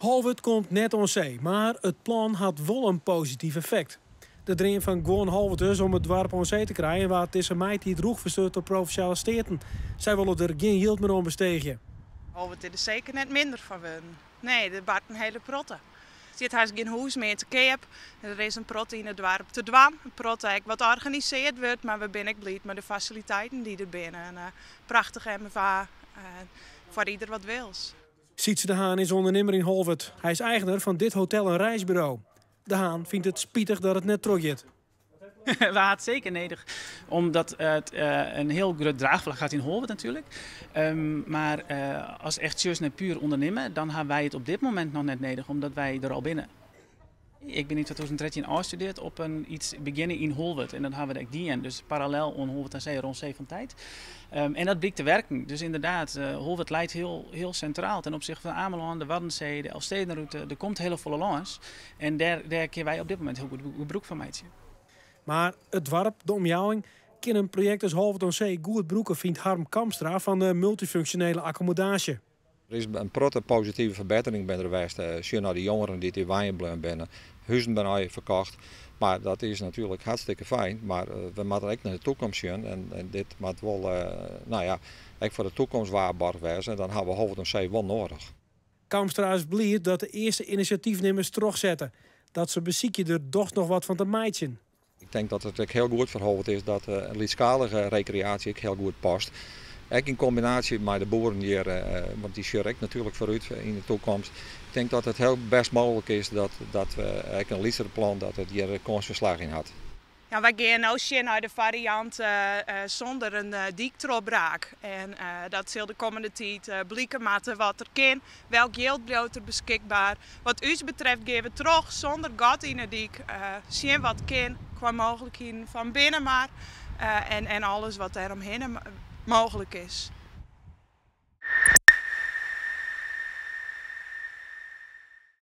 Holwert komt net oan see, mar it plan hat wol in posityf effekt. De dream fan guon Holwerters om it doarp oan see te krijen waard dizze maitiid rûch fersteurd troch Provinsjale Steaten. Sy wolle der gjin jild mear oan besteegje. Holwert is der seker net minder fan wurden. Nee, der bart in hiele protte. Der stiet hast gjin hûs mear te keap. Der is in protte yn it doarp te dwaan. In protte ek wat organisearre wurdt, mar we binne ek bliid mei de fasiliteiten dy't der binne. In prachtich MFA foar ieder wat wils. Sietse de Haan is ûndernimmer yn Holwert. Hy is eigener fan dit hotel en reisburo. De Haan fynt it spitich dat it net trochgiet. We ha it seker nedich, omdat it in hiel grut draachflak hat yn Holwert natuerlik. Mar ast echt sjochst nei puer ûndernimme, dan ha wy it op dit momint noch net nedich, omdat wy der al binne. Ik bin yn 2013 ôfstudearre op in iets begjinne yn Holwert en dat ha we ek dien. Dus parallel oan Holwert aan Zee, rond Zee van Tijd. En dat blykt te werken. Dus ynderdaad, Holwert leit hiel, hiel sintraal ten opsichte fan Amelân, de Waddenzee, de Elfstedenroute. Der komt hiele folle lâns en dêr, dêr kinne wy op dit momint hiel goed gebrûk fan meitsje. Mar it doarp, de omjouwing, kin in projekt as Holwert oan See goed brûke, fynt Harm Kamstra fan de multyfunksjonele akkommodaasje. Der is in protte positive ferbettering binne der west. Sjoch nei de jongeren dy't yn wenjen bleaun binne. Huzen binne allegear ferkocht. Mar dat is natuerlik hartstikke fijn. Mar we moatte ek nei de toekomst sjen. En dit moat wol, no ja, ek foar de toekomst waarboarch wêze. En dan ha we Holwert oan See wol noadich. Kamstra is bliid dat de earste inisjatyfnimmers trochsette. Dat se besykje der dochs noch wat fan te meitsjen. Ik tink dat it ek hiel goed foar Holwert is dat in lytsskalige rekreaasje ek hiel goed past. Ek yn kombinaasje mei de boeren hjir, want dy sjogge ek natuerlik foarút yn de toekomst. Ik tink dat it hiel bêst mooglik is dat dat ek in lytser plan dat it hjir kâns fan slagjen hat. Ja, wy gean no sjen nei de fariant sûnder in dyktrochbraak. En dat sil de kommende tiid blike moatte wat der kin, welk jild bliuwt der beskikber. Wat ús betreft gean we troch sûnder gat yn 'e dyk, sjen wat kin kwa mooglikheden fan binnenmar en alles wat dêromhinne mooglik is.